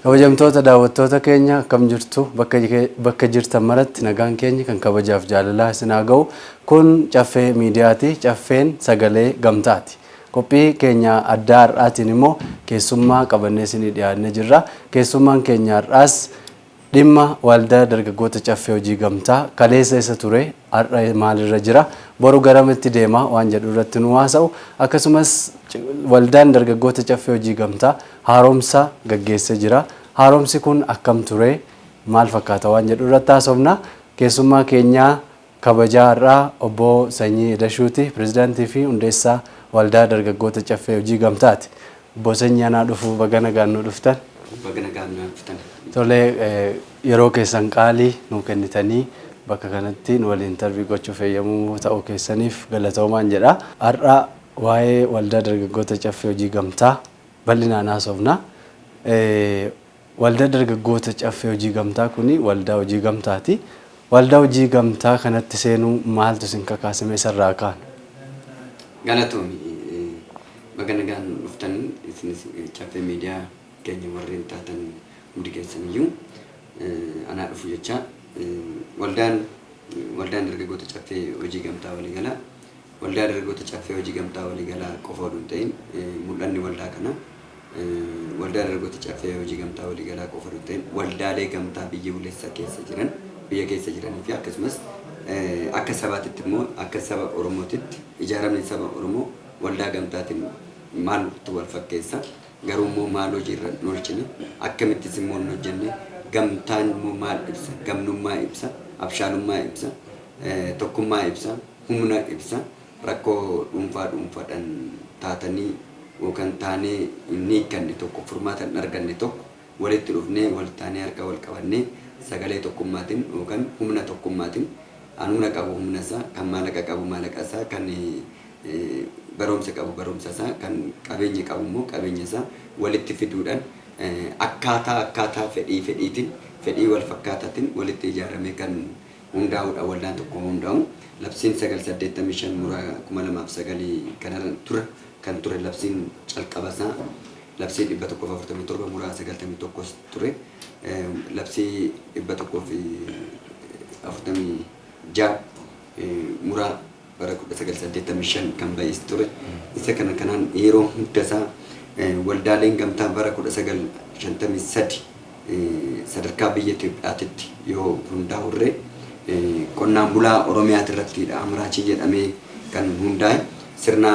Kabajamtoota daawwattoota keenya, akkam jirtu? Bakka jirtan maratti nagaan keenya kan kabajaaf jaalalaa isin haa ga'u. Kun Caffee Miidiyaati. Caffeen sagalee gamtaati. Qophii keenya addaa har'aatiin immoo keessummaa qabannee isinii dhiyaannee jirra. Keessummaan keenya har'aas dhimma Waldaa Dargaggoota Caffee Hojii Gamtaa kaleessa isa ture, har'a maalirra jira, boru garamitti deema waan jedhu irratti nu haasa'u. Akkasumas Waldaan Dargaggoota Caffee Hojii Gamtaa haaromsa gaggeessee jira. Haaromsi kun akkam ture, maal fakkaata waan jedhu irratti haasofna. Keessummaa keenyaa kabajaa har'aa Obbo Sanyii Dashuuti, pirezidaantii fi hundeessaa Waldaa Dargaggoota Caffee Hojii Gamtaati. Obbo Sanyii, anaa dhufu, baga nagaan nu dhuftan. Baga nagaan nu dhuftan. Tolee, yeroo keessan qaalii nuu kennitanii bakka kanatti nu waliin interview gochuuf eeyyamuu ta'uu keessaniif galatoomaan jedha. Har'a waa'ee Waldaa Dargaggoota Caffee Hojii Gamtaa bal'inaan haasofna. Waldaa Dargaggoota Caffee Hojii Gamtaa kuni waldaa hojii gamtaati. Waldaa hojii gamtaa kanatti seenuu maaltu isin kakaasime, isarraa kaanu? Galatoomi. Baga nagaan dhuftan, isinis Caffee Miidiyaa keenya warreen taatan hundi keessaniyyuu anaa dhufu jecha. Waldaan Dargaggoota Caffee Hojii Gamtaa waliigalaa, Waldaa Dargaggoota Caffee Hojii Gamtaa waliigalaa qofa oduu hin ta'in, mul'anni waldaa kana Waldaa Dargaggoota Caffee Hojii Gamtaa waliigalaa qofa oduu hin ta'in, waldaalee gamtaa biyyoolessa keessa jiran, biyya keessa jiranii fi akkasumas akka sabaatitti immoo, akka saba Oromootitti ijaaramni saba Oromoo waldaa gamtaatiin maaltu wal fakkeessa, garuu immoo maal hojiirra hin oolchine, akkamittis immoo hin hojjenne, gamtaan immoo maal ibsa? Gamnummaa ibsa, abshaalummaa ibsa, tokkummaa ibsa, humna ibsa. Rakkoo dhuunfaa dhuunfaadhaan taatanii yookaan taanee hin hiikkanne tokko, furmaata hin arganne tokko, walitti dhufnee, wal taanee, harka wal qabannee, sagalee tokkummaatiin yookaan humna tokkummaatiin, an humna qabu humna isaa, kan maallaqa qabu maallaqa isaa, kan barumsa qabu barumsa isaa, kan qabeenya qabu immoo qabeenya isaa walitti fiduudhaan akkaataa fedhii fedhiitiin, fedhii wal fakkaataatiin walitti ijaaramee kan hundaa'uudha waldaan tokko hundaa'u. Labsiin 985/2009 kanarra tura kan ture, labsiin calqaba isaa labsii 147/91 ture, labsii 146 muraa bara 1985 kan ba'es ture. Isa kana kanaan yeroo hundasaa waldaaleen gamtaa bara 1953 sadarkaa biyya Itoophiyaatitti yoo hundaa'urree qonnaan bulaa Oromiyaati irrattidha Amraachii jedhamee kan hundaa'e. Sirna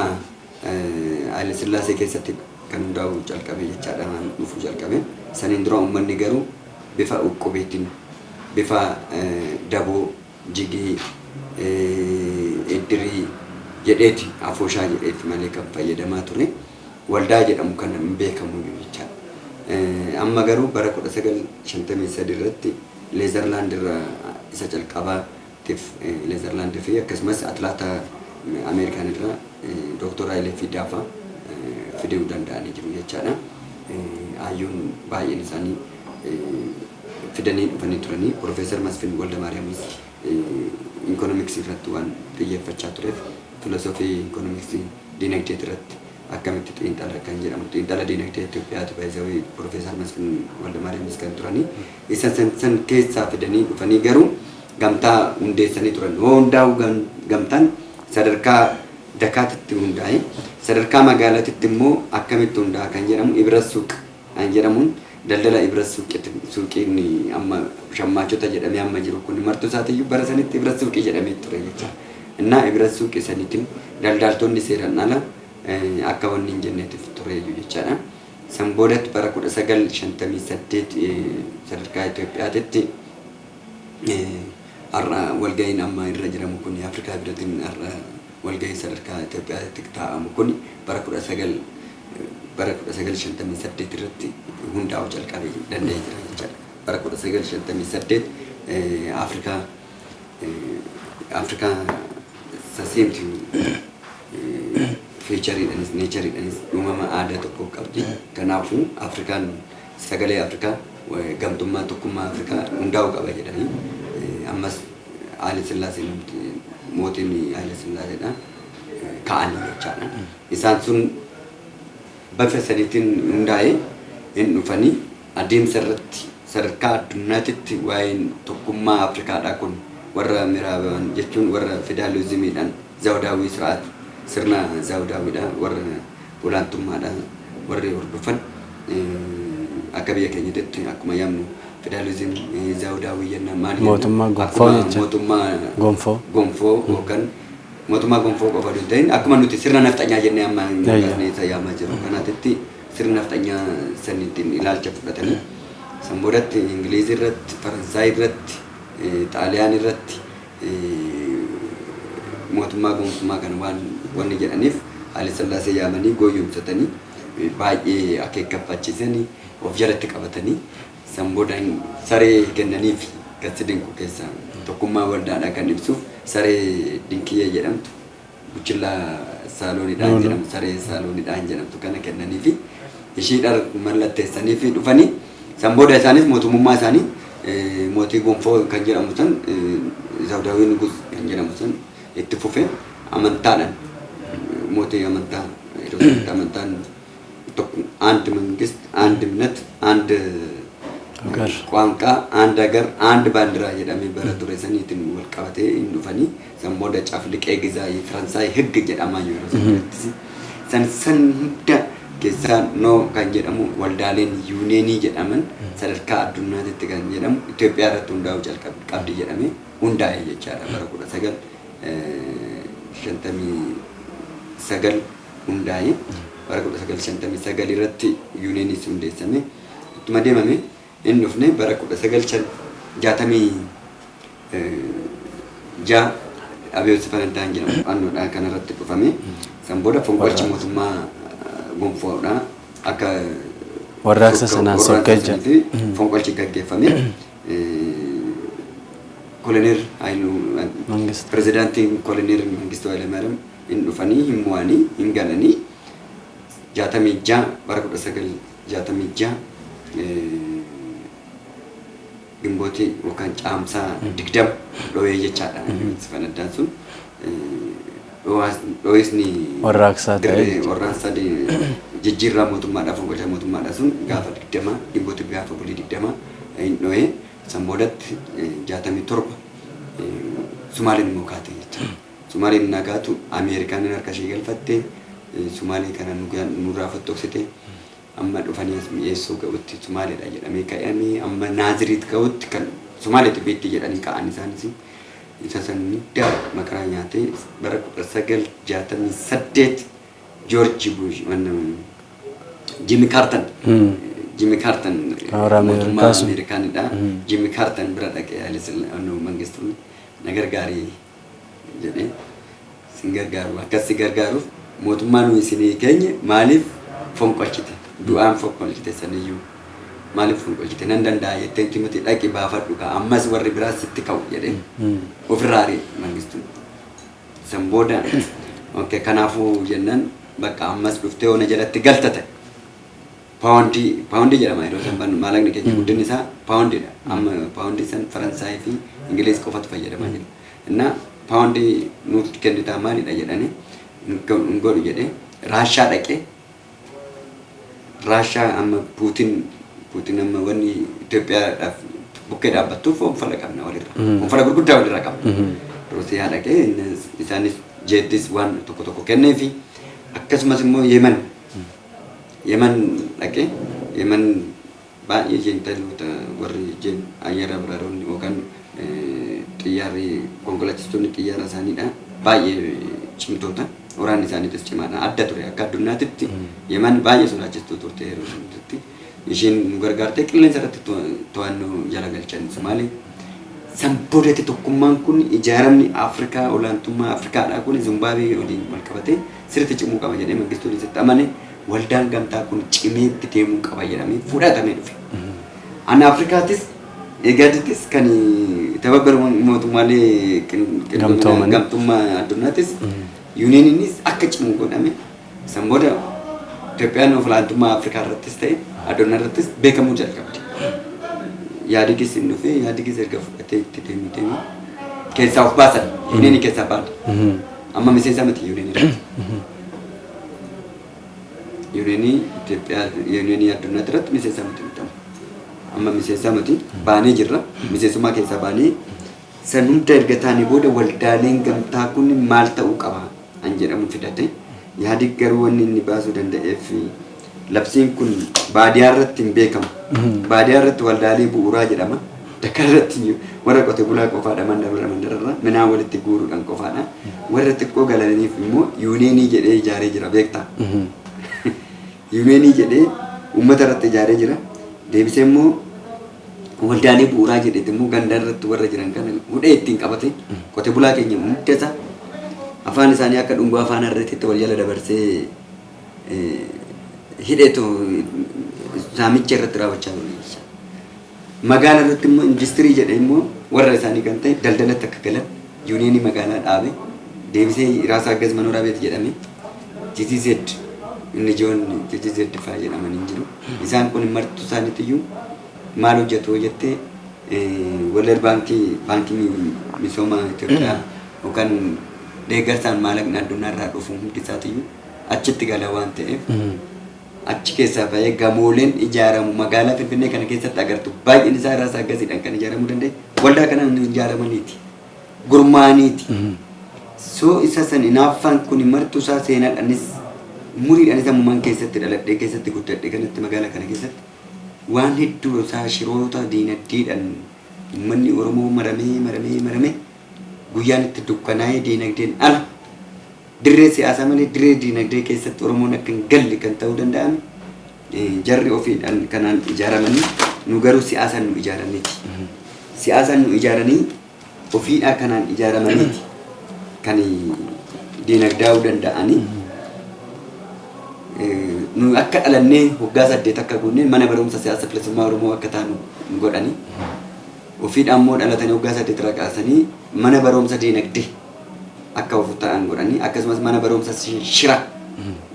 Haile Sillaasee keessatti kan hundaa'u calqabe jechaadha, dhufuu jalqabe. Saniin dura uummanni garuu bifa uqqubeetiin, bifa daboo, jigii, iddirii jedheeti, afooshaa jedheeti malee kan fayyadamaa ture. Waldaa jedhamu kana hin beekamu jechaadha. Amma garuu bara 1953 irratti Neezerlaand irraa isa calqabaatiif, Neezerlaand fi akkasumas Atlanta Ameerikaan irraa Dooktor Hayilee Fidaafaa fiduu danda'anii jiru jechaadha. Hayyuun baay'een isaanii fidanii dhufanii turanii. Profeesar Masfin Waldamaariyaamis ikoonomiksii irratti waan xiyyeeffachaa tureef, filosofii ikoonomiksii diinagdee irratti akkamitti xiinxala kan jedhamu, xiinxala diinagdee Itoophiyaati baay'isawii Profeesar Masfin Waldamaariyaamis kan turanii, isa san keessaa fidanii dhufanii garuu gamtaa hundeessanii turan. Hoo hundaa'u gamtaan sadarkaa dakaatitti hundaa'e, sadarkaa magaalaatitti immoo akkamitti hundaa'a kan jedhamu, Ibra Suuq kan jedhamuun, daldala Ibra Suuqiin amma shammaachota jedhamee amma jiru kun martuu isaatiiyyuu bara sanitti Ibra Suuqii jedhamee ture jecha. Innaa Ibra Suuqii saniitiin daldaaltonni seeraan ala akka wanni hin jenneetiif tureeyyu jechaadha. San boodatti bara 1958 sadarkaa Itoophiyaatitti har'a walga'iin amma irra jiramu kun, Afrikaa biratiin har'a walga'ii sadarkaa Itoophiyaatti taa'amu kun bara 1958 irratti hundaa'uu calqabee danda'ee jira jechaadha. Bara 1958 Afrikaa saseemti feechariidhaanis neechariidhaanis uumama aadaa tokko qabdi. Kanaafuu Afrikaan, sagalee Afrikaa, gamtummaa tokkummaa Afrikaa hundaa'uu qaba jedhanii ammas Haile Sillaaseen, mootiin Haile Sillaaseedha, ka'anii jechaadha. Isaan sun bifa saniitiin hundaa'ee hin dhufanii. Adeemsa irratti sadarkaa addunyaatitti waa'een tokkummaa Afrikaadhaa kun warra Miraaban jechuun warra federaalizimiidhaan zawdaawii sir'aat, sirna zawdaawiidha, warra olaantummaadha warri hordofan, akka biyya keenyatti akkuma yaamnu federaalizim zawdaawii jenna, maal jenna? Mootummaa gonfoo akkuma jecha. Mootummaa Gonfoo. Gonfoo yookaan mootummaa gonfoo qofa osoo hin ta'in, akkuma nuti sirna nafxanyaa jennee amma isa yaamaa jiru kanaatitti, sirna nafxanyaa san ittiin ilaalcha fudhatanii san boodatti Ingiliiz irratti, Faransaay irratti, Xaaliyaan irratti mootummaa gonfummaa kana waan wanni jedhaniif Haile Sillaasee yaamanii goyyomsatanii baay'ee akeekkachiisanii of jalatti qabatanii, san booda saree kennaniif. Kan si dinqu keessaa tokkummaa waldaadhaa kan ibsuuf saree Dinkiyyee jedhamtu, buchillaa saaloonidhaan jedhamu, saree saaloonidhaan jedhamtu kana kennaniifi ishiidhaan mallatteessanii fi dhufanii, san booda isaanis mootummaa isaanii mootii gonfoo kan jedhamu san, zawdaawii nugus kan jedhamu san itti fufe. Amantaadhaan mootii amantaa, yeroo sanatti amantaan tokko, አንድ መንግስት፣ አንድ እምነት፣ አንድ ሀገር፣ ቋንቋ፣ አንድ ሀገር፣ አንድ ባንዲራ jedhamee bara ture saniitiin wal qabatee hin dhufanii, san booda cafliqee gizaa Faransaay ህግ jedhamaa yeroo sanatti san san hunda keessaa noo kan jedhamu waldaaleen yuuneenii jedhaman sadarkaa addunyaatti kan jedhamu Itoophiyaa irratti hundaa'uu qabdi jedhamee hundaa'e jechaadha. Bara 1959 hundaa'e. Bara 1959 irratti yuuneenis hundeessame. Ittuma deemame inni dhufne bara 1966 Abiyoot Farantaan jedhamu aannoodhaa kanarratti dhufame. San booda fonqolchi mootummaa gonfoodhaa akka Warraaqsa sanaan sokkee warraaqsa jira. Sanii fi fonqolchi gaggeeffame. Koloneel Haayiluu Mangistuu. Pirezidaantiin Koloneel Mangistuu Hayilamaariyaam hin dhufanii, hin mo'anii, hin galanii. 66, bara 1966 Gimbootii yookaan Caamsaa 20 dho'ee jechaadha. Fanaddaan sun dho'isni Warraaqsaa ta'e dirree jechuudha. Warraaqsaa jijjiirraa mootummaadhaa, fonqolcha mootummaadhaa sun gaafa 20 Gimbootii gaafa bulii 20 hin dho'ee. San boodatti 67 Sumaaleen immoo kaate jechuudha. Sumaaleen innaa kaatu Ameerikaan harka ishee galfattee Sumaalee kana nurraa fottoqsite. Amma dhufanii as mi'eessuu ga'utti Sumaaleedha jedhamee ka'amee, amma Naaziriit ga'utti kan Sumaaleetti beekti jedhanii ka'an. Isaanis isa san hunda makaraa nyaatee bara 1968 Joorji Bush, Jimmy Carter, Jimmy Carter Warra mootummaa Ameerikaa sun. Ameerikaanidha. Jimmy Carter bira dhaqee Haile Mangistuun na gargaarii jedhee, sin gargaaru, akkas si gargaaruuf mootummaa nuyi isinii keenya maaliif fonqolchite? Du'aan fonqolchite saniyyuu maaliif fonqolchite? Nan danda'a jettee miti, dhaqi baafadhu kaa, ammas warri biraas sitti ka'u jedhee ofirraa ari'e Mangistuun. San booda okay, kanaafuu jennaan bakka ammas dhuftee ona jalatti galta ta'e. Paawundii, paawundii jedhama yeroo san maallaqni keenya guddinni isaa paawundiidha. Amma paawundii san Faransaayii fi Ingiliz qofatu fayyadamaa jira. Innaa paawundii nuuf kennitaa maalidha jedhanii, hin godhu jedhee Raashaa dhaqee. Raashaa amma Puutin amma wanni Itoophiyaadhaaf bukkee dhaabbattuuf onfala qabna walirra. Onfala gurguddaa walirraa qabna. Ruusiyaa dhaqee isaanis jeettis waan tokko tokko kenneefi, akkasumas immoo Yemen dhaqee Yemen baay'ee jeentaloota warri jeen ayyara biraroonni yookaan xiyyaarri konkolaachistoonni xiyyaara isaaniidha baay'ee cimtoota, waraanni isaaniitis cimaadha, adda ture. Akka addunyaatitti Yemen baay'ee sodaachistuu turte yeroo sanatti. Isheen nu gargaartee qilleensa irratti to'annoo jala galchan Somaalee. San boodatti tokkummaan kun, ijaaramni Afrikaa, olaantummaa Afrikaadhaa kun Zimbaabuwee waliin wal qabatee sirriitti cimuu qaba jedhee Mangistuun isitti amane. Waldaan gamtaa kun cimee itti deemuu qaba jedhamee fudhatamee dhufe. Ana Afrikaatis Egaadittis kan tababbara mootummaalee Gamtoomanii. Gamtummaa addunyaattis yuuniyeeniinis akka cimu godhame. San booda Itoophiyaan olaantummaa Afrikaa irrattis ta'e addunyaa irrattis beekamuu jalqabde. Yaadigis hin dhufe. Yaadigis erga fudhatee itti deemu deemu keessaa of baasan, yuuniyeenii keessaa ba'an. Amma miseensa miti yuuniyeenii irratti. Yuuniyeenii Itoophiyaa, yuuniyeenii addunyaa irratti miseensa miti mitamu. Amma miseensaa miti, baanee jirra. Miseensummaa keessaa baanee san hunda erga taanee booda waldaaleen gamtaa kun maal ta'uu qaba an jedhamu fidate. Yaadig garuu wanni inni baasuu danda'eef labsiin kun baadiyaa irratti hin beekamu. Baadiyaa irratti waldaalee bu'uuraa jedhama. Dakar irratti warra qote bulaa qofaadha, mandara mandararra midhaan walitti guuruudhaan qofaadha. Warra xiqqoo galaniif immoo yuuneenii jedhee ijaaree jira, beektaa. Yuuneenii jedhee uummata irratti ijaaree jira. Deebisee immoo waldaalee bu'uuraa jedheeti immoo ganda irratti warra jiran kana hudhee ittiin qabate, qote bulaa keenya hunda isaa afaan isaanii akka dhungoo afaan harreetitti wal jala dabarsee hidheetu saamicha irratti raawwachaa ture jecha. Magaala irratti immoo industirii jedhee immoo warra isaanii kan ta'e daldalatti akka galan yuuniyeenii magaalaa dhaabe, deebisee Raas Agaz Manoraa Beet jedhame, GTZ inni ijoon GTZ fa'aa jedhaman hin jiru. Isaan kun martuu isaaniitiyyuu maal hojjetu jettee, World Baankii, Baankii Misooma Itoophiyaa yookaan deeggarsaan maallaqni addunyaa irraa dhufu hundi isaatiyyuu achitti gala waan ta'eef, achi keessaa bahee gamooleen ijaaramu magaalaa Finfinnee kana keessatti agartu baay'een isaa irraa akkasiidhaan kan ijaaramuu danda'e waldaa kanaan ijaaramaniiti. Gurmaaniiti. So isa san hinaaffaan kun martuu isaa seenaadhaanis umuriidhaanis ammumaan keessatti dhaladhee keessatti guddadhe kanatti magaalaa kana keessatti waan hedduu isaa shiroota diinagdeedhaan uummanni Oromoo maramee maramee maramee guyyaan itti dukkanaa'ee diinagdeen ala dirree siyaasaa malee dirree diinagdee keessatti Oromoon akka hin galle kan ta'uu danda'ame, jarri ofiidhaan kanaan ijaaramanii, nu garuu siyaasaan nu ijaaraniiti. Siyaasaan nu ijaaranii ofiidhaa kanaan ijaaramaniiti kan diinagdaa'uu danda'anii. Nu akka dhalannee waggaa 8 akka guunnee mana barumsa siyaasa bilisummaa Oromoo akka taanu nu godhanii. Ofiidhaan immoo dhalatanii waggaa 8 irraa kaasanii mana barumsa diinagdee akka of ta'an godhanii, akkasumas mana barumsa shira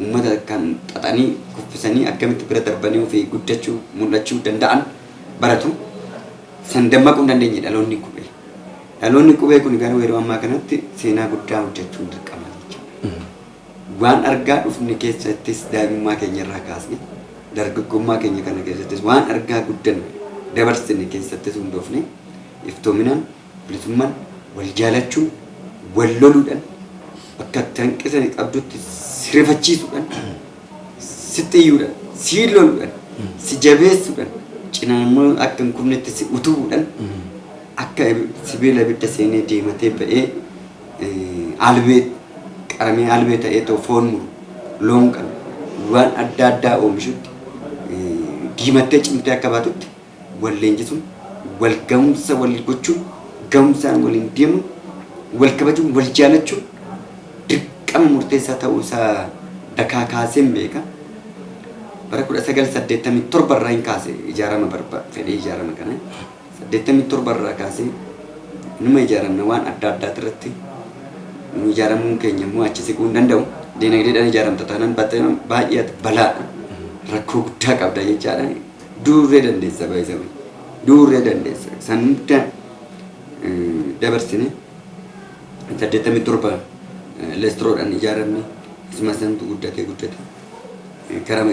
uummata kan xaxanii kuffisanii akkamitti bira darbanii ofii guddachuu mul'achuu danda'an baratu. San dammaquu hin dandeenye dhaloonni qubee. Dhaloonni qubee kun garuu yeroo ammaa kanatti seenaa guddaa hojjechuun dirqama jechuudha. Waan argaa dhufne keessattis, daa'imummaa keenya irraa kaasne dargaggummaa keenya kana keessattis waan argaa guddanne dabarsine keessattis hundoofne, iftoominaan, bilisummaan, wal jaalachuun, wal loluudhaan, bakka itti hanqisa qabdutti si rifachiisuudhaan, sitti iyyuudhaan, si loluudhaan, si jabeessuudhaan, cinaan immoo akka hin kufnetti si utubuudhaan, akka sibiila ibidda seenee deematee ba'ee albee qaramee albee ta'ee ta'u foon muru, loon qalu, waan adda addaa oomishutti diimattee cimtee akka baatutti wal leenjisuun, wal ga'umsa wal gochuun, ga'umsaan waliin deemuun, wal kabajuun, wal jaalachuun dirqama murteessaa ta'uu isaa dakaa kaaseen beeka. Bara 1987 irraa hin kaase ijaarama barba fedhii ijaarama kana. 87 irraa kaasee numa ijaaramna, waan adda addaati irratti nu ijaaramuun keenya immoo achi siquu hin danda'u. Diinagdeedhaan ijaaramta taanaan baay'ee balaadha. Rakkoo guddaa qabda jechaadha. Duurree dandeessa baay'isame. Duurree dandeessa. San hunda dabarsine 87 leestroodhaan ijaaramne, isuma santu guddatee guddate. Kara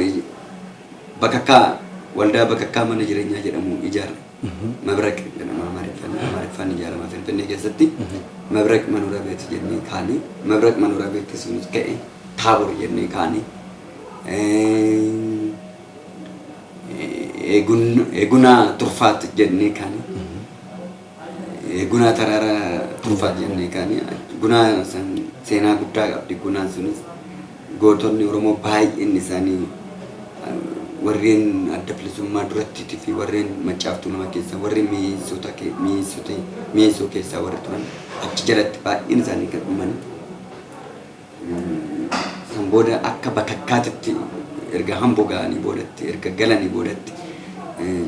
bakakkaa, waldaa bakakkaa mana jireenyaa jedhamu ijaarre. Mabraq jedhama Amaariffaan, Amaariffaan ijaarama Finfinnee keessatti. Mabraq Manoraa Beet jennee kaane. Mabraq Manoraa Beet sunis ka'e Taabor jennee kaane. Eegunaa Turfaat jennee kaane. Gunaa Taraaraa Turfaat jennee kaane. Gunaa san seenaa guddaa qabdi. Gunaan sunis gootonni Oromoo baay'een isaanii warreen adda bilisummaa durattiitii fi warreen Maccaaftuu nama keessa, warreen mi'eessota mi'eessoo keessaa warri turan achi jalatti baay'een isaanii kan dhuman. San booda akka bakakkaatitti erga hamboo ga'anii boodatti, erga galanii boodatti,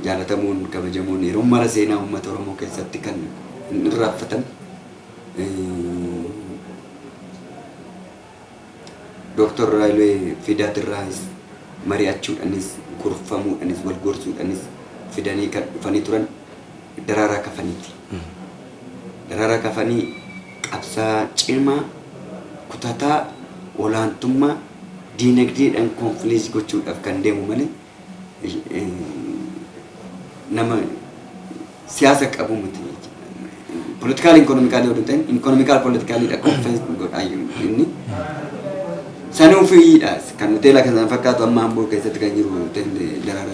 jaalatamuun kabajamuun yeroo mara seenaa uummata Oromoo keessatti kan hin irraanfatan Dooktor Raayilee Fidaatirraayis mari'achuudhaanis, gorfamuudhaanis, wal gorsuudhaanis fidanii kan dhufanii turan Daraaraa Kafaniiti. Daraaraa Kafanii qabsaa cimaa, kutataa, olaantummaa diinagdeedhaan konfilees gochuudhaaf kan deemu malee Nama siyaasa qabu miti. Political economical yoo ta'in, economical politicalidha confess godhaa inni. Sanuufiidha kan hoteela kana fakkaatu amma Amboo keessatti kan jiru, hoteelli Daraara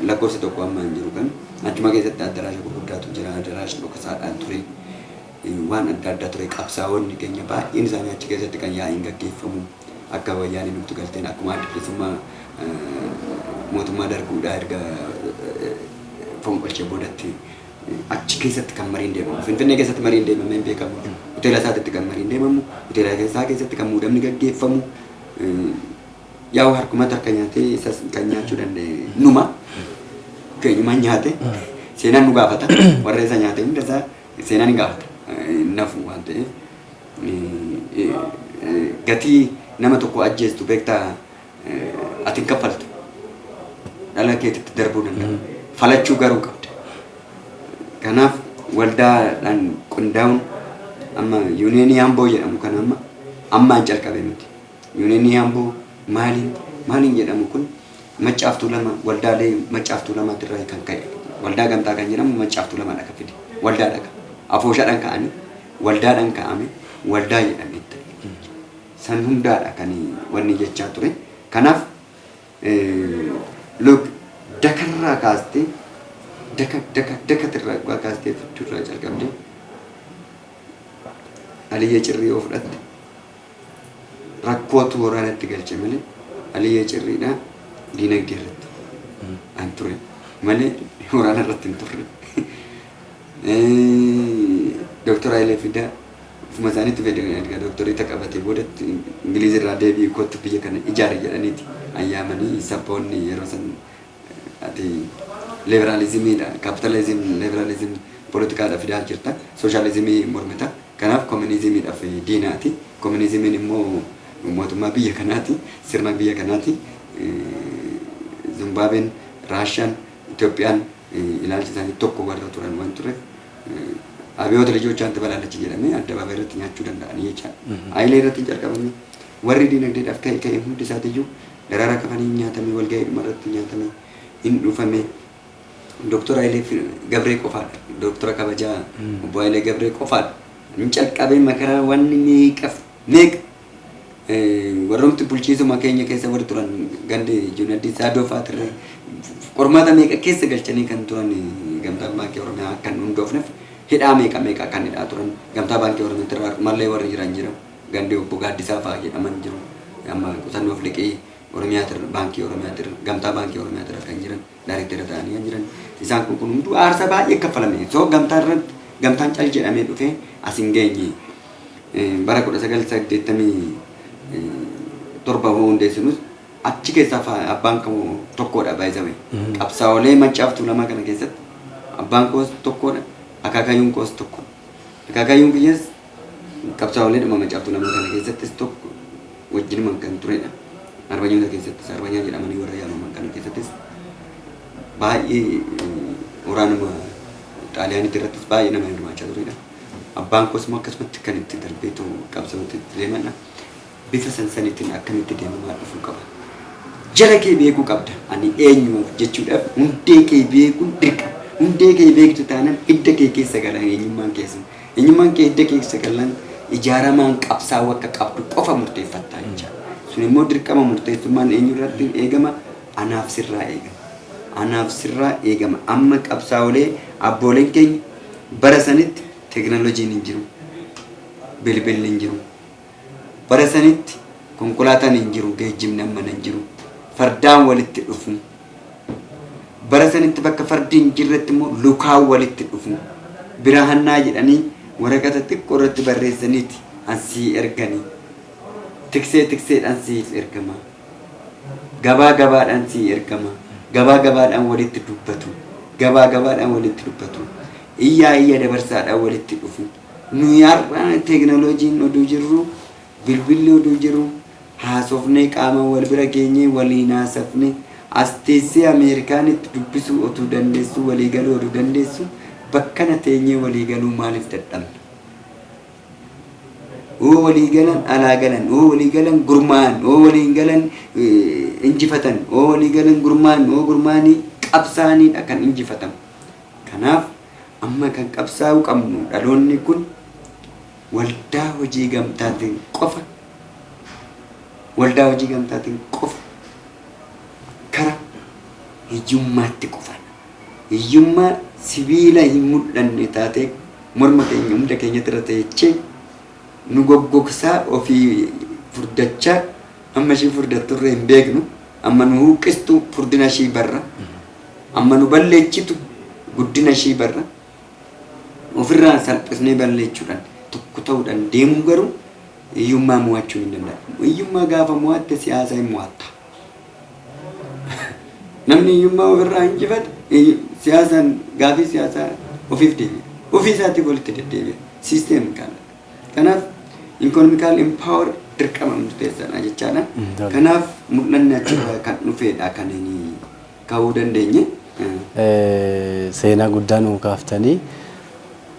lakkoofsa 1 amma hin jiru, kan achuma keessatti addaraasha gurguddaatu jira. Addaraasha dhoksaadhaan ture, waan adda addaa ture. Qabsaa'onni keenya baay'een isaanii achi keessatti kan yaa'iin gaggeeffamu, akka wayyaanii nutti galteen, akkuma adda bilisummaa mootummaa darguudhaa erga fonqolchee boodatti achi keessatti kan mariin deemamu. Finfinnee keessatti mariin deemamee hin beekamu. Hoteela isaatitti kan mariin deemamu, hoteela isaa keessatti kan muudamni gaggeeffamu. Yaa'u harkumatti harka nyaatee isas kan nyaachuu danda'e numa. Keenyumaan nyaate seenaan nu gaafata. Warra isa nyaate hunda isaa seenaan hin gaafata. Nafu waan ta'eef, gatii nama tokko ajjeestu beektaa, ati hin kaffaltu. Dhala keetitti darbuu danda'a. Falachuu garuu qabda. Kanaaf waldaadhaan qindaa'uun amma yuuniyeenii Amboo jedhamu kan amma ammaan calqabe miti. Yuuniyeenii Amboo maaliin maaliin jedhamu kun Maccaaftuu Lama, waldaalee Maccaaftuu Lamaatirraa kan ka'e. Waldaa gamtaa kan jedhamu Maccaaftuu Lamaadha kan fide. Waldaadha kan. Afooshaadhaan ka'anii waldaadhaan ka'ame waldaa jedhamee ta'e. San hundaadha kan wanni jechaa ture. Kanaaf look, dakarraa kaastee, daka daka dakatirraa kaastee fidduurraa calqabdee Aliyyee Cirrii yoo fudhatte, rakkootu waraanatti galche malee Aliyyee Cirriidhaa diinagdee irratti an ture malee waraana irratti hin turre. Dooktor Hayilee Fidaa ofuma isaaniitti fedhe, erga dooktorii qabatee boodatti Ingiliiz irraa deebi'ee kottu biyya kana ijaari jedhaniiti ayyaamanii. Sabboonni yeroo san ati liberalismiidha, capitalism, liberalism poolitikaadha fidaa jirta, sooshaalizimii mormita, kanaaf koominizimiidhaaf diinaati. Koominizimiin immoo mootummaa biyya kanaati, sirna biyya kanaati. Zimbaabuween, Raashiyaan, Itoophiyaan ilaalchi isaanii tokko warra turan waan tureef, abiyoota lijoochaatti ትበላለች jedhamee addabaabaayii irratti nyaachuu danda'anii jechaadha. Hayilee irratti hin calqabamne. Warri diinagdeedhaaf ka'e ka'e hundi isaatiiyyuu daraaraa kafanii nyaatamee, walga'ii dhuma irratti nyaatamee hin dhufame. Dooktor Hayilee Gabree qofaadha. Dooktora kabajaa obbo Hayilee Gabree qofaadha. Hin calqabee makaraa wanni meeqaf meeqa warroomti bulchiisuma keenya keessa warri turan, gandi Junaddii Saadoo fa'aatirree qormaata meeqa keessa galchanii kan turan. Gamtaa Baankii Oromiyaa akka hin hundoofneef hidhaa meeqa meeqa kan hidhaa turan. Gamtaa Baankii Oromiyaa mallee warri jiran jira. Gandi obbo Gaaddisaa fa'aa jedhaman jiru. Amma qusannoof liqii Oromiyaatirra, Baankii Oromiyaatirra, Gamtaa Baankii Oromiyaatirra kan jiran, daayirektera ta'anii kan jiran. Isaan kun kun hunduu aarsaa baay'ee kaffalame. So gamtaa irratti gamtaan cal jedhamee dhufee as hin geenye. Bara 1987 hundeessinus achi keessaa abbaan koo tokkodha baay'isame. Qabsaa'olee Maccaaf Tuulamaa kana keessatti abbaan koos tokkodha, akaakayyuun koos tokkodha. Akaakayyuun kiyyas qabsaa'olee dhuma Maccaaf Tuulamaa kana keessattis tokko wajjinuma kan turedha. Arbanyoota keessattis, arbanyaa jedhamanii warra yaamaman kana keessattis baay'ee waraanuma Xaaliyaanitti irrattis baay'ee nama hirmaachaa turedha. Abbaan koos immoo akkasumatti kan itti darbeetu qabsootti itti deemanidha. Bifa sansaniitiin akkamitti deemamaa dhufuu qaba. Jala kee beekuu qabda. Ani eenyuuf jechuudhaaf hundee kee beekuun dirqama. Hundee kee beektu taanaan hidda kee keessa galan eenyummaan keessan. Eenyummaan kee hidda keessa galan ijaaramaan qabsaa'uu akka qabdu qofa murteeffattaa jechaadha. Sun immoo dirqama murteessummaan eenyu irratti eegama? Anaaf sirraa eegama. Anaaf sirraa eegama. Amma qabsaa'olee abbooleen keenya bara sanitti teekinooloojiin hin jiru. Bilbilli hin jiru. Bara sanitti konkolaataan hin jiru, geejjibni amma hin jiru. Fardaan walitti dhufu. Bara sanitti bakka fardi hin jirretti immoo lukaan walitti dhufu. Birahannaa jedhanii waraqata xiqqoo irratti barreessaniiti ansii erganii. Tiksee tikseedhaan siif ergama. Gabaa gabaadhaan sii ergama. Gabaa gabaadhaan walitti dubbatu. Gabaa gabaadhaan walitti dubbatu. Iyyaa iyya dabarsaadhaan walitti dhufu. Nuyi har'a teekinooloojiin oduu jirru, bilbilli oduu jiru, haasofnee qaama wal bira geenyee waliin haasofne, as teessee Ameerikaanitti dubbisuu otuu dandeessu, walii galuu oduu dandeessu, bakkana teenyee walii galuu maaliif dadhabna? Oo walii galan alaa galan, oo walii galan gurmaa'an, oo waliin galan injifatan, oo walii galan gurmaa'an, oo gurmaa'anii Qabsaa'aniidha kan injifatamu. Kanaaf amma kan qabsaa'uu qabnu dhaloonni kun waldaa hojii gamtaatiin qofa, waldaa hojii gamtaatiin qofa kara hiyyummaatti qofaan. Hiyyummaa sibiila hin mul'anne taatee morma keenya hunda keenyatti irra teechee nu goggogsaa, ofii furdachaa, amma ishii furdatturree hin beeknu, amma nu huqqistu furdina ishii barra, amma nu balleechitu guddina ishii barra. Ofirraa salphisnee balleechuudhaan tokko ta'uudhaan deemuu garuu hiyyummaa mo'achuu hin danda'amu. Hiyyummaa gaafa mo'atte siyaasa hin mo'atta. Namni hiyyummaa ofirraa injifate siyaasaan gaafii siyaasaa ofiif deebi'a. Ofii isaatiif walitti deddeebi'a. System kana. Kanaaf economical empower dirqama murteessaadha jechaadha. Kanaaf mul'anni achirraa kan dhufeedha kan inni ka'uu dandeenye. Seenaa guddaa nuu kaaftanii,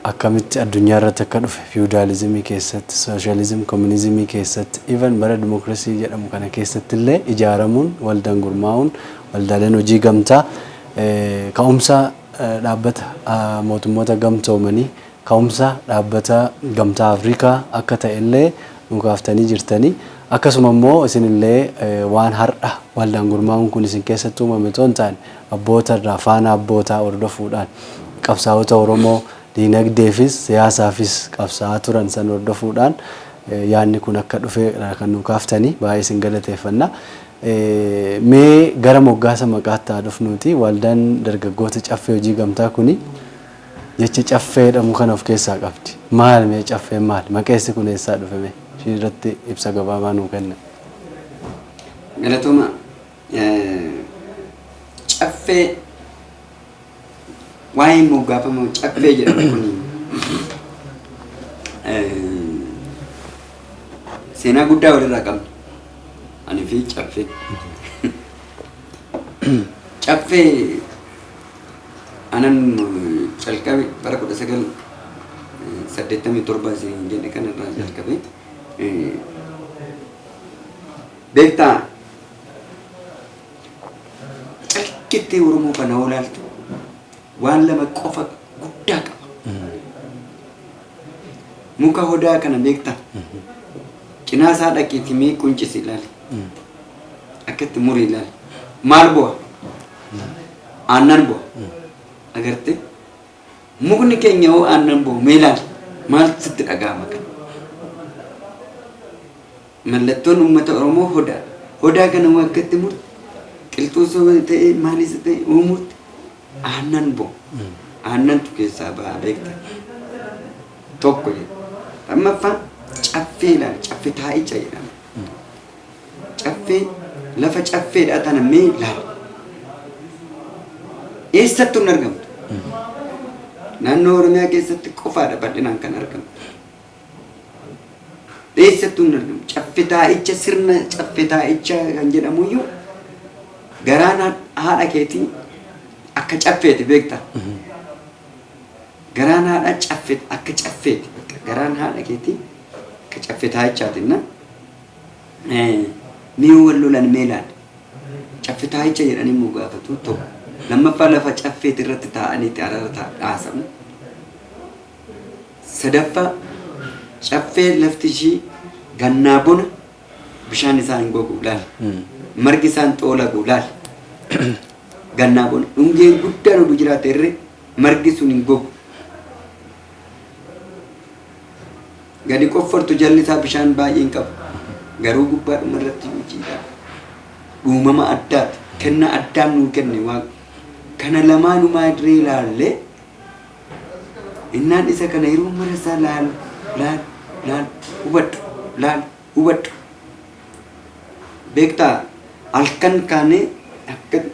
akkamitti addunyaa irratti akka dhufe, fiwudaalizimii keessatti, sooshaalizimii, koominizimii keessatti, even bara dimokiraasii jedhamu kana keessatti illee ijaaramuun, waldaan gurmaa'uun, waldaaleen hojii gamtaa ka'umsa dhaabbata mootummoota gamtoomanii, ka'umsa dhaabbata Gamtaa Afrikaa akka ta'e illee nuu kaaftanii jirtanii. Akkasuma immoo isinillee waan har'a waldaan gurmaa'uun kun isin keessatti uumame otoo hin taane, abboota irraa faana abbootaa hordofuudhaan, qabsaa'ota Oromoo diinagdeefis siyaasaafis qabsaa'aa turan san hordofuudhaan yaadni kun akka dhufe kan nu kaaftanii, baay'ee isin galateeffanna. Mee gara moggaasa maqaatti haa dhufnuuti. Waldaan dargaggoota Caffee Hojii Gamtaa kuni jecha caffee jedhamu kana of keessaa qabdi. Maal mee caffeen maal? Maqeessi kun eessaa dhufe mee? Ishii irratti ibsa gabaabaa nuu kenna. Galatooma. Caffee, waa'ee moggaafama caffee jedhamu kun seenaa guddaa walirraa qabna. Ani fi caffee. Caffee anan calqabe bara 1987 isin jedhe kanarraa jalqabe. Beektaa, calqittee Oromoo kana olaaltu waan lama qofa guddaa qaba. Muka hodaa kana beektaa? Cinaa isaa dhaqiitii mee quncisi ilaali. Akka itti muri ilaali. Maal bu'a? Aannan bu'a. Agartee? Mukni keenya hoo aannan bu'u mee ilaali. Maal sitti dhaga'ama kana? Mallattoon uummata Oromoo hodaadha. Hodaa kana hoo akka itti murte, qilxuu soo ta'e, maalis ta'e hoo murte, aannan bu'a. Aannantu keessaa ba'a, beekta. Tokko jedha. Lammaffaa caffee ilaali. Caffee taa'icha jedhama. Caffee, lafa caffeedha tana mee ilaali. Eessattuu hin argamtu. Naannoo Oromiyaa keessatti qofaadha bal'inaan kan argamtu. Eessattuu hin argamu. Caffee taa'icha, sirna caffee taa'icha kan jedhamuyyuu garaan haadha keetii akka caffeeti, beekta. Garaan haadha caffee akka caffeeti. Garaan haadha keetii akka caffee taa'ichaati na. Mee wal lolan mee ilaali. Caffee taa'icha jedhanii immoo gaafatu tokko. Lammaffaa lafa caffeeti irratti taa'aniiti araara dhaasamu. Sadaffaa caffee lafti ishii gannaa bona bishaan isaa hin gogu, laal. Margi isaan xoolagu, laal. Gannaa bona dhungeen guddaan oduu jiraate irree margi sun hin gogu. Gadi qoffortu jalli isaa bishaan baay'ee hin qabu. Garuu gubbaadhuma irratti hojiidha. Uumama addaati. Kenna addaan nuu kenne Waaqa. Kana lamaanumaa irree ilaallee innaan isa kana yeroo mara isaa laalu, laalu, laalu, hubadhu, laalu, hubadhu. Beektaa, halkan kaanee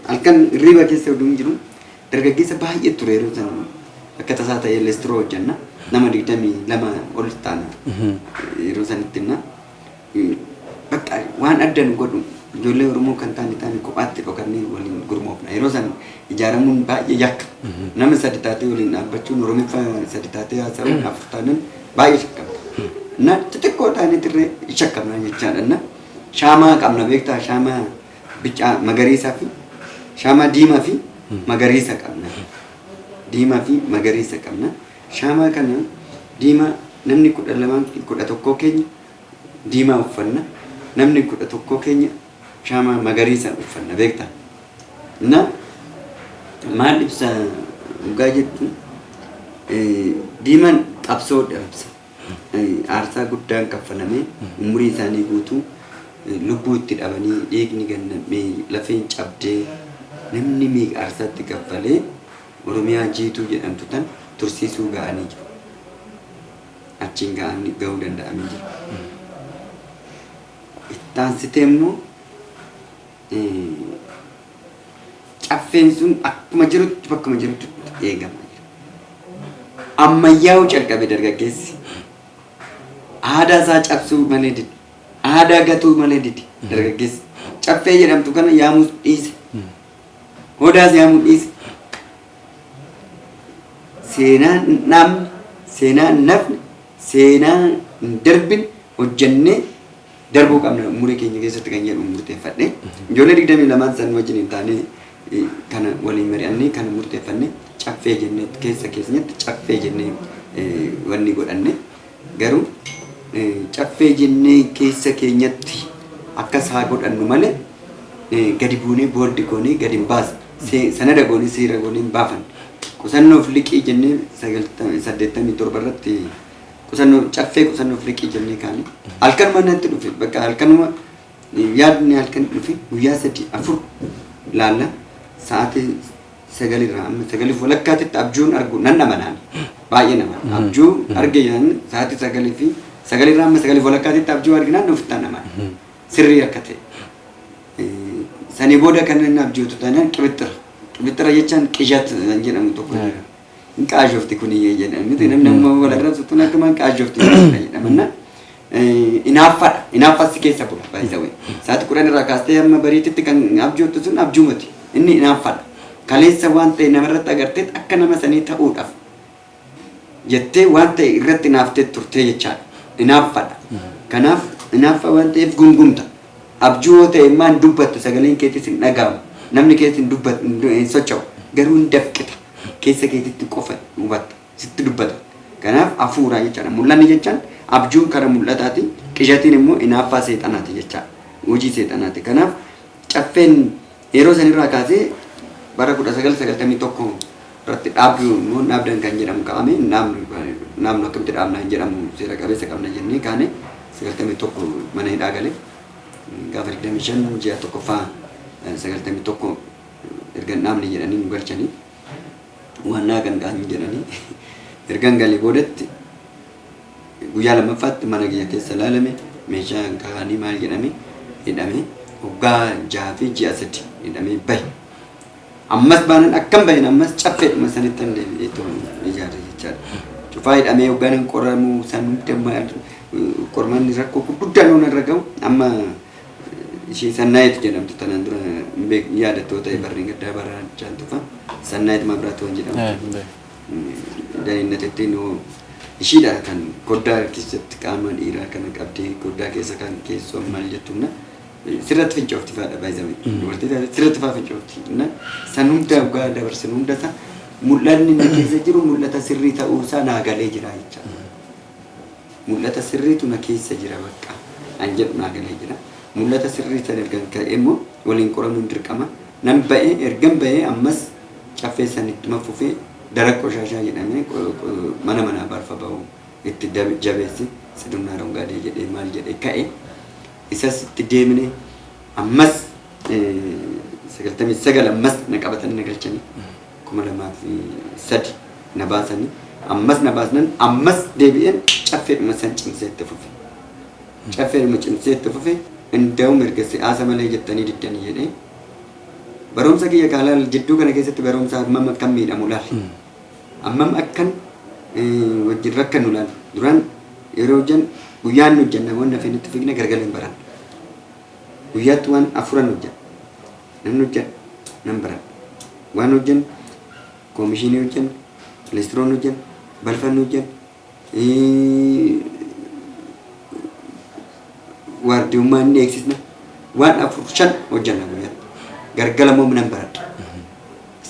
halkan hirriba keessa oduu hin jiru dargaggeessa baay'ee ture yeroo san. Akka tasaa ta'ee leestiroo hojjenna, nama 22 ol taana yeroo sanitti. Na bakka waan adda nu godhu ijoollee Oromoo kan taane taane kophaatti dhokannee waliin gurmoofna. Yeroo san ijaaramuun baay'ee yakka. Nama sadi taatee waliin dhaabbachuun, Oromiffaa sadi taatee haasa'uun, afur taanan baay'ee shakkamta. Na xixiqqoo taanee tirree shakkamna jechaadha. Na shaamaa qabna, beektaa, shaamaa bicaa magariisaa fi shaamaa diimaa fi magariisa qabna. Diimaa fi magariisa qabna. Shaamaa kana diimaa namni 12 11 keenya diimaa uffanna. Namni 11 keenya shaamaa magariisa uffanna beektaa. Na maal ibsa dhugaa jettu, diimaan qabsoo ibsa. Aarsaa guddaan kaffalamee, umurii isaanii guutuu lubbuu itti dhabanii, dhiigni gannamee, lafeen cabdee, namni meeqa aarsaatti kaffalee Oromiyaa jiituu jedhamtu tan tursiisuu ga'anii jiru. Achiin ga'anii ga'uu danda'amee jira. Ittaansitee immoo caffeen sun akkuma jirutti bakkuma jirutti eegamaa jira. Ammayyaa'uu calqabe dargaggeessi. Aadaa isaa cabsuu malee dide. Aadaa gatuu malee dide dargaggeessi. Caffee jedhamtu kana yaamuu dhiise. Odaas yaamuu dhiise. Seenaa hin dhaabne, seenaa hin nafne, seenaa hin darbine hojjennee darbuu qabna umurii keenya keessatti kan jedhu murteeffadhe. Ijoollee 22n san wajjin hin taane kana waliin mari'annee kana murteeffanne, caffee jennee keessa keenyatti caffee jennee wanni godhanne. Garuu caffee jennee keessa keenyatti akkas haa godhannu malee gadi buunee booldi goonee gadi hin baasne. Sanada goonee, seera goonee hin baafanne. Qusannoof liqii jennee 87 irratti qusannoo, caffee qusannoof liqii jennee kaane. Halkanuma natti dhufe, bakka halkanuma yaadni halkan dhufe, guyyaa 3 4 laalla, sa'aatii 9 irraa amma 9:30tti abjuun argu nan amanaan, baay'ee nama abjuu arge yaan sa'aatii 9 fi 9 irraa amma 9:30tti abjuu arginaan ofittaan amana sirrii akka ta'e. Sanii booda kan inni abjootu taanaan qibixxira. Qibixxira jechaan qizhat jedhamu tokko jira. Hin qaajofti kuni jedhan miti, namni amma wal arrabsu tun akkuma hin qaajofti jedhamanna. Inaaffadha. Inaaffas keessa bula baay'isawee. Sa'aatii 10 irraa kaastee amma bariititti kan abjoottu sun abjuu miti. Inni inaaffadha. Kaleessa waan ta'e namarratti agartee akka nama sanii ta'uudhaaf jettee waan ta'e irratti inaaftee turtee jechaadha. Inaaffadha. Kanaaf inaaffa waan ta'eef gungumta. Abjuu yoo ta'e immoo hin dubbattu, sagaleen keetis hin dhaga'amu. Namni keessa hin dubbatu, hin socho'u. Garuu hin dafqita. Keessa keetitti qofa hubatta. Sitti dubbata. Kanaaf hafuuraa jechaadha. Mul'anni jechaan abjuun kara mul'ataati. Qishatiin immoo inaaffaa seexanaati jechaadha. Hojii seexanaati. Kanaaf caffeen yeroo sanirraa kaasee bara 1991 irratti dhaabdu immoo dhaabdan kan jedhamu kaa'ame, dhaabnu akkamitti dhaabna hin jedhamu, seera qabeessa qabna jennee kaane. 91 mana hidhaa gale. Gaafa 25 ji'a tokkoffaa 91 erga hin dhaabne jedhanii nu galchanii, waannaa kan kaan jedhanii, ergan galee boodatti guyyaa lammaffaatti mana kiyya keessa ilaalame, meeshaa kaa'anii maal jedhame, hidhame. Waggaa 6 fi ji'a 3 hidhamee bahe. Ammas baanan akkam bahin, ammas caffeedhuma sanitti an deebi'ee ijaare jechaadha. Cufaa hidhamee hoggaan qoramuu san hunda qormanni rakkoo gurguddaan waan irra gahu, amma ishee Sannaayit jedhamtu tanaan dura hin beeku yaadattoo ta'e, barreen gaddaa bara jaantufa Sannaayit Mabraatu waan jedhamtu. Daa'imnatettiin ishiidha kan koddaa keessatti qaama dhiiraa kana qabdee koddaa keessa kan keessoo maal jettuun sirratti fincoofti faadha baay'isame. Dubartii taate sirratti faa fincoofti. San hunda waggaa dabarsan hunda isaa mul'anni inni keessa jiru mul'ata sirrii ta'uusaa naa galee jira jechaadha. Mul'ata sirriitu na keessa jira bakka an jedhu naa galee jira. Mul'ata sirrii san ergan ka'e immoo waliin qoramuun dirqama. Nan ba'ee, ergan ba'ee ammas caffee san ittuma fufee, darak qoshaashaa jedhamee mana manaa barfa ba'u itti jabeesse, sidunnaa arongaadee jedhee maal jedhee ka'e, isas itti deemne. Ammas 99 ammas na qabatanii na galchanii, 2003 na baasanii, ammas na baasnan, ammas deebi'een caffeedhuma san cimsee itti fufe. Caffeedhuma cimsee itti fufe. Inda'u mirga si'aasa malee jettanii diddanii jedhee barumsa kiyya kaalaal jidduu kana keessatti barumsa hammam akkan miidhamu laal. Hammam akkan wajjin rakkannu laal. Duraan yeroo hojjan guyyaan hojjanna, waan nafeenitti fiigna, gargala hin baran. Guyyaatti waan afuran hojjedha. Nan hojjedha, nan baradha. Waan hojjennu koomishinii hojjenna, listiroon hojjenna, balfanni hojjenna, waardiyummaa inni eegsisna. Waan afur shan hojjenna guyyaatti. Gargala immoo nan baradha.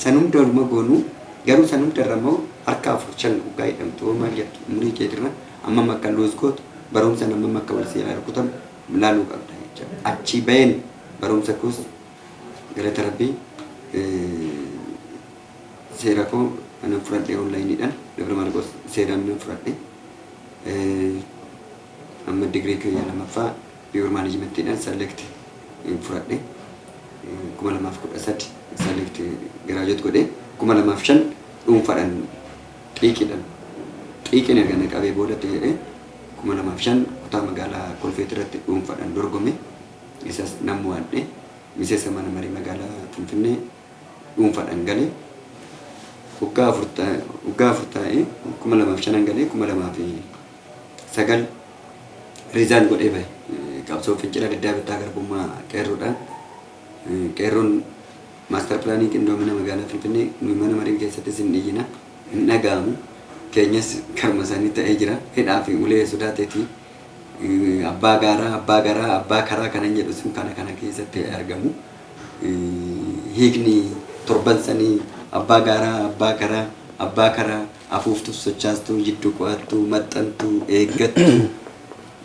San hunda olma goonuu garuu san hunda irra immoo harka afur shan dhugaa jedhamtu maal jettu umurii keetirra ammam akka luus gootu, barumsa ammam akka wal seeraa rukutamu laaluu qabda jechuudha. Achii baheen barumsa koos galata Rabbii seera koo kanan fudhadhe onlaayiniidhaan Dabra Maarqos seeraan nan fudhadhe. Amma digirii kiyya lammaffaa pure managementiidhaan select fudhadhe. 2013 select graduate godhe. 2005 dhuunfaadhaan xiiqiidhaan, xiiqiin erga na qabee boodatti jedhee, 2005 kutaa magaalaa Kolfeet irratti dhuunfaadhaan dorgome. Isas nan mo'adhe. Miseensa mana marii magaalaa Finfinnee dhuunfaadhaan galee waggaa 4 taa'ee, 2005 galee, 2009 resign godhee bahe. Qabsoo fincila diddaa bittaa garbummaa qeerroodhaan, qeerroon master planii qindoomina magaalaa Finfinnee nuyi mana marii keessattis hin dhiyyina, hin dhaga'amu. Keenyas karma isaanii ta'ee jira. Hidhaa fi ulee sodaateeti. Abbaa gaaraa, abbaa garaa, abbaa karaa kanan jedhu sun kana keessatti argamu. Hiikni torban sanii abbaa gaaraa, abbaa karaa, abbaa karaa, afuuftuu, sochaastuu, jidduu qo'attuu, maxxantuu, eeggattuu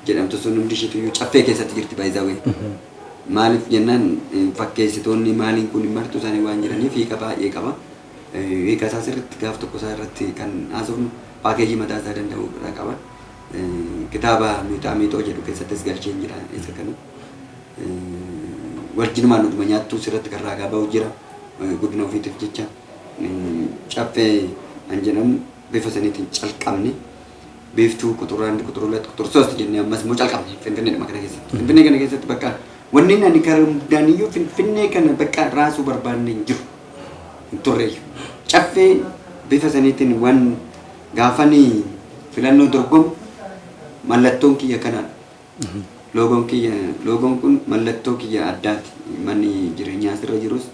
jedhamtu sun hundi isheetu Caffee keessatti jirti baay'izawee. Maaliif jennaan, fakkeessitoonni maaliin kun martuu isaanii waan jiraniif hiika baay'ee qaba. Hiika isaa sirriitti gaaf tokko isaa irratti kan haasofnu, paakeejii mataa isaa danda'u qaba. Kitaaba miixaa miixoo jedhu keessattis galcheen jira isa kana. Wajjinumaan dhuguma nyaattuu sirratti kan raagaa ba'u jira guddina ofiitiif jecha. Caffee kan jedhamu bifa saniitiin calqabne. Biiftuu ቁጥር አንድ, ቁጥር ሁለት, ቁጥር ሶስት jennee ammas immoo calqabne Finfinneedhuma kana keessatti. Finfinnee kana keessatti bakka wanni ani karaa hundaaniyyuu Finfinnee kana bakka raasuu barbaanne hin jiru. Hin turreeyyu. Caffee bifa saniitiin waan gaafanii filannoo dorgomu mallattoon kiyya kanaadha. Loogoon kiyya, loogoon kun mallattoo kiyya addaati. Manni jireenyaa asirra jirus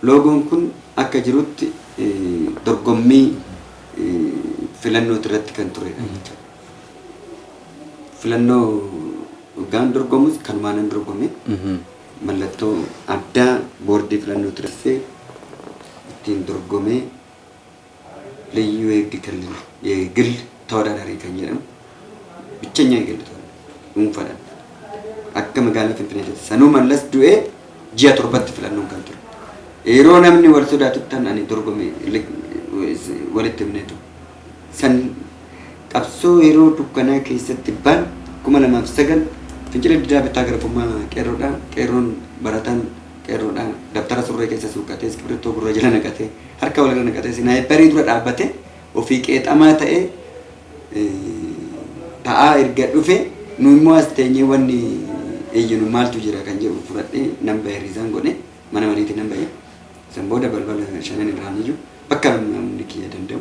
loogoon kun akka jirutti dorgommii filannoo irratti kan turedha jechuudha. Filannoo waggaan dorgomus kanumaan dorgome, mallattoo addaa boordii filannoo ture ittiin dorgomee ልዩ የህግ ክልል የግል ተወዳዳሪ kan jedhamu ብቸኛ የግል ተወዳዳሪ dhuunfaadhaan akka magaalaa Finfinneetti sanuu Mallas du'ee ji'a 7tti filannoon kan ture. Yeroo namni wal sodaatutti ani dorgome walitti himneetu. San qabsoo yeroo dukkanaa keessatti baan 2009 fincila diddaa bittaa garbummaa qeerroodhaan, qeerroon barataan qeerroodhaan dabtara surree keessa suuqatee, iskibirtoo gurra jala naqatee, harka walirra naqatee, sniperii dura dhaabbatee ofii qeexamaa ta'ee ta'aa erga dhufe, nu immoo as teenyee wanni iyyinu maaltu jira kan jedhu fudhadhee nan bahe, resign godhe, mana mariitii nan bahe. San booda balbala shanan irraan iyyuu bakka namni kiyya danda'u,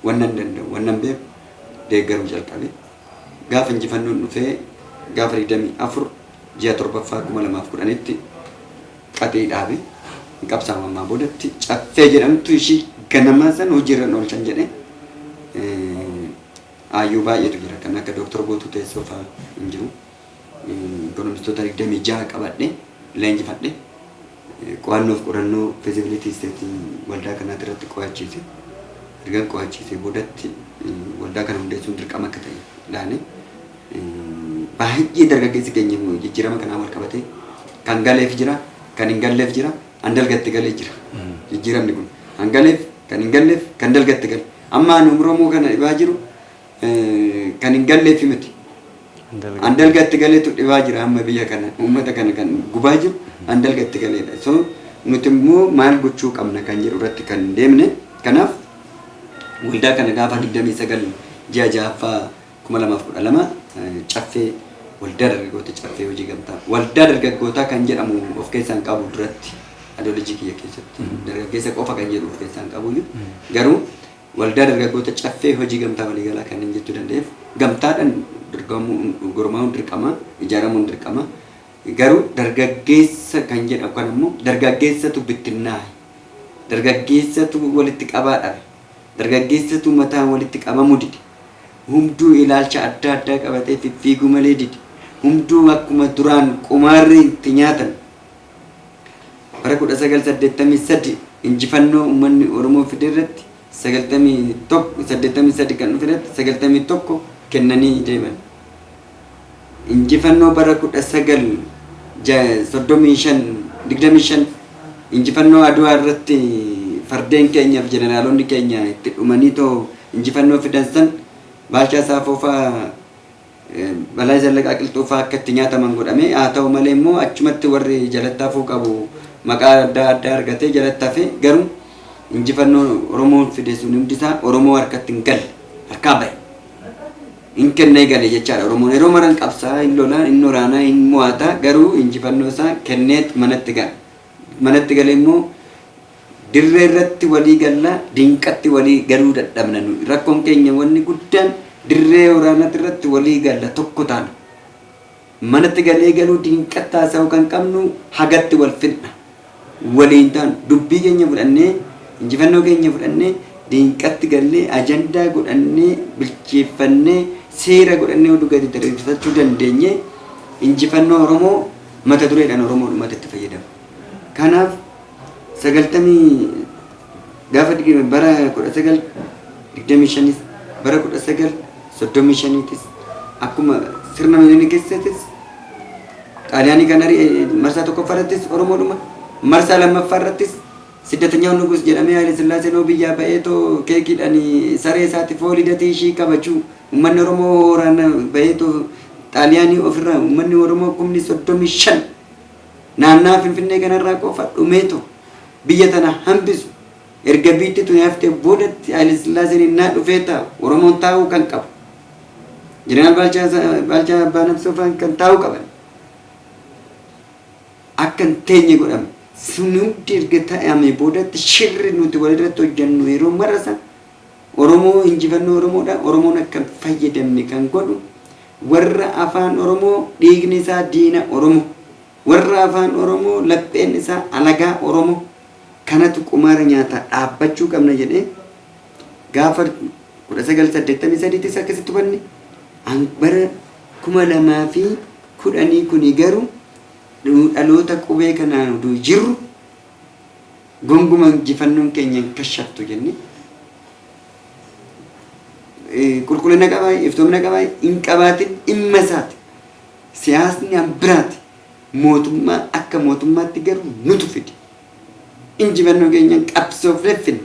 wannan danda'u, wannan beeku deeggaruu jalqabe. Gaafa injifannoon dhufee gaafa 24 ji'a torbaffaa 2010tti qaxii dhaabe qabsaa'u boodatti Caffee jedhamtu ishii ganamaa san hojiirra oolchan jedhe. Hayyuu baay'eetu jira, kan akka Dooktar Guutuu Teessoo fa'aa hin jiru. Ekonomistoota 26 qabadhe leenjifadhe, qo'annoof qorannoo feasibility study waldaa kanaati irratti qo'achiise. Erga qo'achiise boodatti waldaa kana hundeessuun dirqama akka ta'e ilaale. Baay'ee dargaggeessi keenya jijjiirama kanaa wal qabatee kan galeef jira, kan hin galleef jira, an dalgatti galee jira. Jijjiiramni kun kan galeef, kan hin galleef, kan dalgatti gale. Amma ani Oromoo kana dhibaa jiru kan hin galleef miti. An dalgatti galeetu dhibaa jira. Amma biyya kana, uummata kana kan gubaa jiru an dalgatti galeedha. So nuti immoo maal gochuu qabna kan jedhu irratti kan deemne. Kanaaf waldaa kana gaafa 29 ji'a ja'affaa 2012 Caffee, waldaa dargaggoota Caffee hojii gamtaa, waldaa dargaggootaa kan jedhamu of keessaan qabu duratti ideology kiyya keessatti dargaggeessa qofa kan jedhu of keessaan qabu, garuu waldaa dargaggoota Caffee hojii gamtaa waliigalaa kan hin jechuu danda'eef gamtaadhaan gurmaa'uun dirqama, ijaaramuun dirqama. Garuu dargaggeessa kan jedhamu kan immoo dargaggeessatu bittinnaa'e, dargaggeessatu walitti qabaa dhabe, dargaggeessatu mataan walitti qabamuu dide, hunduu ilaalcha adda addaa qabatee fiffiiguu malee dide, hunduu akkuma duraan qumaarri itti nyaatan bara 1983. Injifannoo uummanni Oromoo fide irratti 91, 83 kan dhufe irratti 91 kennanii deeman. Injifannoo bara 1935, 25, injifannoo Aduwaa irratti fardeen keenyaaf jeneraalonni keenya itti dhumanii too injifannoo fidan san, Baalchaa Saafoo faa, Balaa Zallaqaa Qilxuu faa akka itti nyaataman godhame. Haa ta'u malee immoo achumatti warri jalatti hafuu qabu maqaa adda addaa argatee jalatti hafe. Garuu injifannoo Oromoon fide sun hundisaa Oromoo harkatti hin galle, harkaa bahe. Hin kennee gale jechaadha. Oromoon yeroo maran qabsaa, hin lolaa, hin waraanaa, hin mo'ata, garuu injifannoo isaa kenneet manatti gala. Manatti galee immoo dirree irratti walii galla, dinqatti walii galuu dadhabna. Nu rakkoon keenya wanni guddaan dirree waraanatti irratti walii galla, tokko taana. Manatti galee galuu dinqatti haasa'uu kan qabnu hagatti wal fidna. Waliin taanu dubbii keenya fudhannee, injifannoo keenya fudhannee, dinqatti gallee, ajandaa godhannee, bilcheeffannee, seera godhannee oduu gadi diriirfachuu dandeenye, injifannoo Oromoo mata dureedhaan Oromoo dhumatti itti fayyadamu. Kanaaf 90 gaafa bara 1925s, bara 1935tis, akkuma sirna Minilik keessattis Xaaliyaanii kan ari'e marsaa tokkoffaa irrattis Oromoodhuma, marsaa lammaffaa irrattis ስደተኛው ንጉሥ jedhamee Haile Sillaaseen hoo biyyaa ba'ee too keekiidhaan saree isaatti foolidatii ishii kabajuu, uummanni Oromoo waraana ba'ee too Xaaliyaanii ofirraa, uummanni Oromoo 35,000 naannaa Finfinnee kanarraa qofa dhumeetu biyya tana hambisu. Erga biitti tuni haftee boodatti Haile Sillaaseen innaa dhufee taa'u Oromoon taa'uu kan qabu. Jeneraal Baalchaa Abbaa Nabsoo fa'aan kan taa'uu qaban. Akka hin teenye godhame. Sun hundi erga ta'ame boodatti shirri nuti walirratti hojjennu yeroo marasa Oromoo, injifannoo Oromoodha. Oromoon akka hin fayyadamne kan godhu warra afaan Oromoo dhiigni isaa diina Oromoo. Warra afaan Oromoo lapheen isaa alagaa Oromoo. Kanatu qumaara nyaataa dhaabbachuu qabna jedhee gaafa 1983tis akkasitti hubanne. Bara 2010 kuni garuu dhaloota qubee kanaan oduu jirru gonguma injifannoon keenya hin kashaftu jenne. Qulqullina qabaa, iftoomina qabaa hin qabaatin dhimma isaati. Siyaasni an biraati. Mootummaa akka mootummaatti garuu nutu fide. Injifannoo keenyan qabsoofne finne.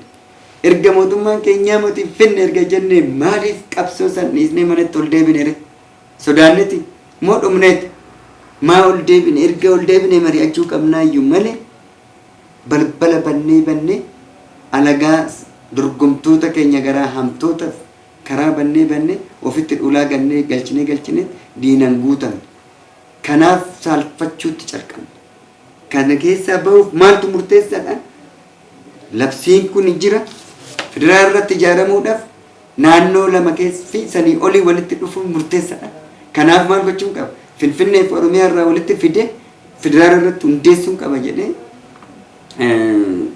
Erga mootummaan keenyaa moti finne erga jennee, maaliif qabsoo san dhiisnee manatti ol deebine re? Sodaanneti moo dhumneeti? Maa ol deebine? Erga ol deebine mari'achuu qabnaayyuu malee balbala bannee bannee alagaa dorgomtoota keenya garaa hamtootaaf karaa bannee bannee ofitti dhulaa gannee galchinee galchinee diinan guutamne. Kanaaf saalfachuutti calqabne. Kana keessaa bahuuf maaltu murteessaadha? Labsiin kun jira. Federaal irratti ijaaramuudhaaf naannoo lama keessa fi sanii olii walitti dhufuun murteessaadha. Kanaaf maal gochuun qaba? Finfinnee fi Oromiyaa irraa walitti fidee federaal irratti hundeessuun qaba jedhee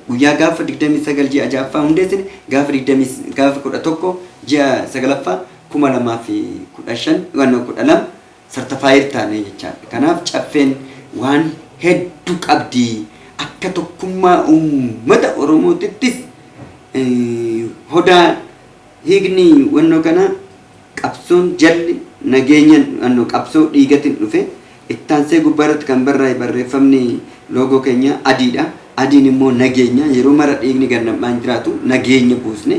guyyaa gaafa 29 ji'a ja'affaa hundeessine, gaafa 20, gaafa 11 ji'a sagalaffaa 2015, 12 certified taane jechaadha. Kanaaf Caffeen waan hedduu qabdi. Akka tokkummaa uummata Oromootittis hodaa hiikni wannoo kana qabsoon jalli nageenyan wannoo qabsoo dhiigatiin dhufe. Ittaansee gubbaa irratti kan barraa'e barreeffamni loogoo keenya adiidha. Adiin immoo nageenya, yeroo mara dhiigni gannam'aan jiraatu nageenya buusne.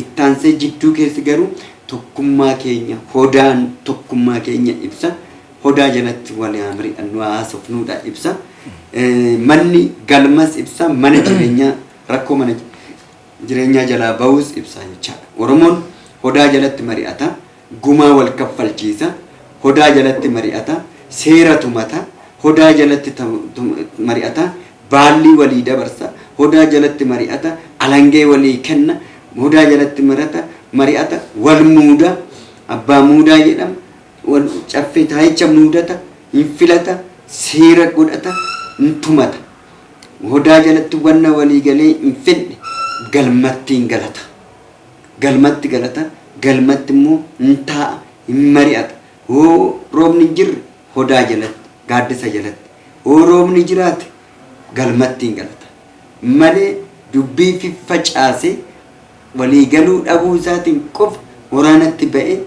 Ittaansee jidduu keessi garuu tokkummaa keenya, hodaan tokkummaa keenya ibsa. Hodaa jalatti wal haa mari'annu, haa haasofnuudha ibsa. Manni galmas ibsa, mana jireenyaa, rakkoo mana jireenyaa jalaa bahuus ibsa jechaadha. Oromoon hodaa jalatti mari'ata, gumaa wal kaffalchiisa, hodaa jalatti mari'ata, seera tumata, hodaa jalatti mari'ata, baallii walii dabarsa, hodaa jalatti mari'ata, alangee walii kenna, hodaa jalatti mari'ata, wal muuda, abbaa muudaa jedhama, wal caffee taayicha muudata, hin filata, seera godhata, hin tumata. Hodaa jalatti wanna walii galee hin fedhe galmatti hin galata. Galmatti galata, galmatti immoo hin taa'a, hin mari'ata. Hoo roobni hin jirre hodaa jalatti, gaaddisa jalatti. Hoo roobni jiraate galmatti hin galata. Malee Dubbii faffacaasee waliigaluu dhabuu isaatiin qofa waraanatti ba'ee,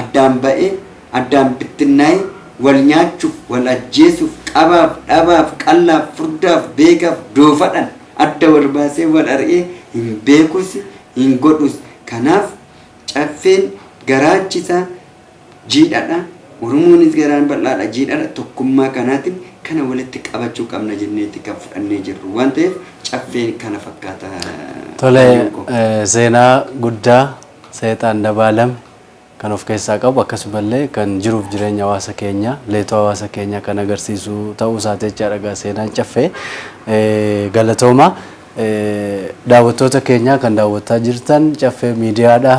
addaan ba'ee, addaan bittinnaa'ee, wal nyaachuuf, wal ajjeesuuf, qabaaf dhabaaf, qallaaf furdaaf, beekaaf doofadhaan adda wal baasee wal ari'ee hin beekus, hin godhus. Kanaaf Caffeen garaachisaa jiidhadha. Oromoonis garaan bal'aadha, jiidhadha. Tokkummaa kanaatiin kana walitti qabachuu qabna jenneetti kan fudhannee jirru waan ta'eef, Caffeen kana fakkaata. Tole, seenaa guddaa seexaan dabaalame kan of keessaa qabu, akkasumallee kan jiruuf jireenya hawaasa keenyaa, leetoo hawaasa keenyaa kan agarsiisu ta'uu isaati jechaadha egaa seenaan Caffee. Galatooma. Daawwattoota keenyaa kan daawwataa jirtan Caffee Miidiyaadha.